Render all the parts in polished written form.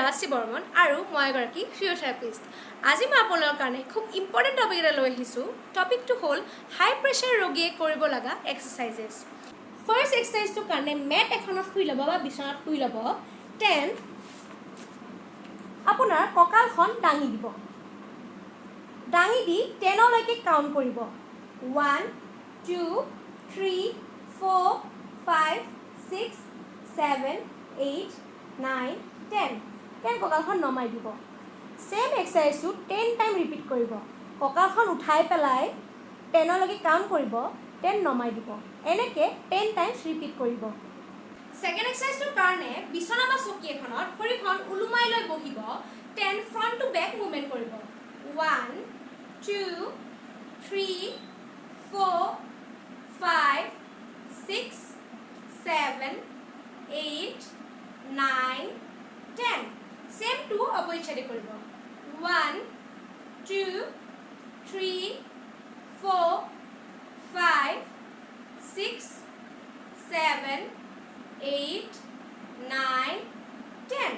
ৰাজশ্ৰী বৰ্মন আৰু মই এগৰাকী ফিজিঅ'থেৰাপিষ্ট। আজি মই আপোনালোকৰ কাৰণে খুব ইম্পৰ্টেণ্ট টপিক এটা লৈ আহিছোঁ। টপিকটো হ'ল হাই প্ৰেছাৰ ৰোগীয়ে কৰিব লগা এক্সাৰচাইজেছ। ফাৰ্ষ্ট এক্সাৰচাইজটোৰ কাৰণে মেট এখনত শুই ল'ব বা বিচনাত শুই ল'ব। Then আপোনাৰ কঁকালখন দাঙি দিব। দাঙি দি 10লৈকে কাউণ্ট কৰিব, 1, 2, 3, 4, 5, 6, 7, 8, 9, 10। Then কঁকালখন নমাই দিব। ছেম এক্সাৰচাইজটো 10 টাইম ৰিপিট কৰিব। কঁকালখন উঠাই পেলাই 10লৈকে কাউণ্ট কৰিব, then নমাই দিব। এনেকৈ 10 টাইমছ ৰিপিট কৰিব। ছেকেণ্ড এক্সাৰচাইজটোৰ কাৰণে বিচনা বা চকী এখনত ভৰিখন ওলোমাই লৈ বহিব। Then front to back movement কৰিব, 1, 2, 3, 4, 5, 6, 7, 8, 9, 10। Same to opposite চাইডে কৰিব, 1, 2, 3, 4, 5, 6, 7, 8, 9, 10।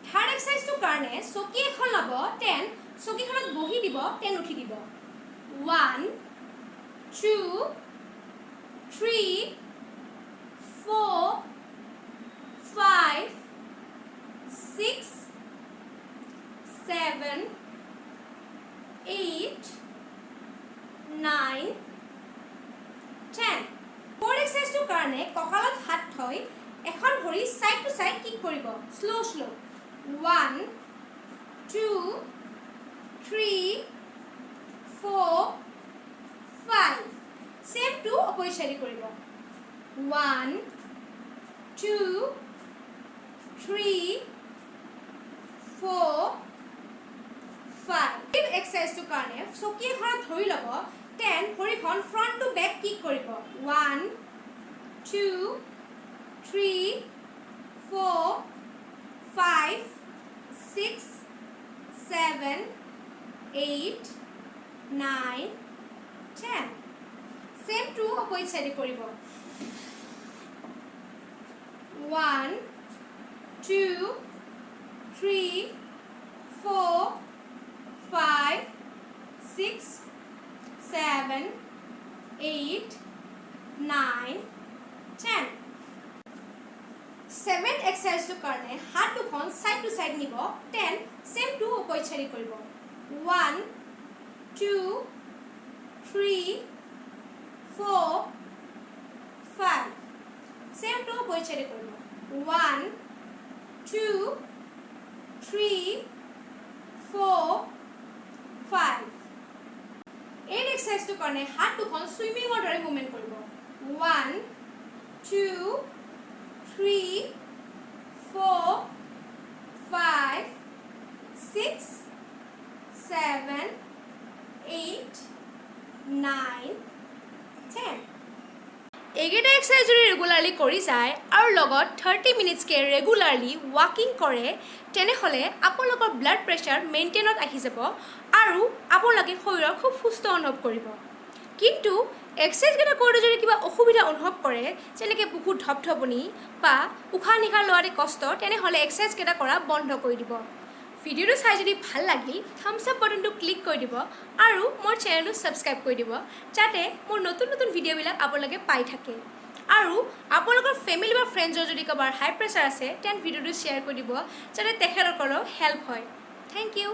Third এক্সাৰচাইজটোৰ কাৰণে চকী এখন ল'ব। Then চকীখনত বহি দিব, then উঠি দিব, 1, 2, 3, 4, 5, 6, 7, 8, 9, 10। Fourth এক্সাৰচাইজটোৰ কাৰণে কঁকালত হাত থৈ এখন ভৰি ছাইড টু ছাইড কিক কৰিব, slow slow, 1, 2, 3, 4, 5। Same to opposite চাইডে কৰিব, 1, 2, 3, 4, 5। এক্সাৰচাইজটোৰ কাৰণে চকী এখনত ধৰি ল'ব। Then ভৰিখন ফ্ৰণ্ট টু বেক কিক কৰিব, 1, 2, 3, 4, 5, 6, 7, 8, 9, 10। Same to opposite চাইডে কৰিব, 1, 2, 3, 4, 5, 6, 7, 8, 9, 10। Seventh এক্সাৰচাইজটোৰ কাৰণে হাত দুখন ছাইড টু ছাইড নিব। Then same to opposite চাইডে কৰিব, 1, 2, 3, 4, 5। Same to opposite চাইডে কৰিব, 1, 2, 3, 4, 5। এই এক্সাৰচাইজটোৰ কাৰণে হাত দুখন চুইমিঙৰ দৰে মুভমেণ্ট কৰিব, 1, 2, 3, 4, 5, 6, 7, 8, 9, 10। এইকেইটা এক্সাৰচাইজ যদি ৰেগুলাৰলি কৰি যায় আৰু লগত 30 মিনিটছকৈ ৰেগুলাৰলি ৱাকিং কৰে, তেনেহ'লে আপোনালোকৰ ব্লাড প্ৰেছাৰ মেইনটেইনত আহি যাব আৰু আপোনালোকে শৰীৰৰ খুব সুস্থ অনুভৱ কৰিব। কিন্তু এক্সাৰচাইজকেইটা কৰোঁতে যদি কিবা অসুবিধা অনুভৱ কৰে, যেনেকৈ বুকুত ধপধপনি বা উশাহ নিশাহ লোৱাতে কষ্ট, তেনেহ'লে এক্সাৰচাইজকেইটা কৰা বন্ধ কৰি দিব। ভিডিঅ'টো চাই যদি ভাল লাগিল, থামছ আপ বাটনটো ক্লিক কৰি দিব আৰু মোৰ চেনেলটো ছাবস্ক্ৰাইব কৰি দিব, যাতে মোৰ নতুন নতুন ভিডিঅ'বিলাক আপোনালোকে পাই থাকে। আৰু আপোনালোকৰ ফেমিলি বা ফ্ৰেণ্ডছৰ যদি কাৰোবাৰ হাই প্ৰেছাৰ আছে, তেন ভিডিঅ'টো শ্বেয়াৰ কৰি দিব, যাতে তেখেতসকলেও হেল্প হয়। Thank you.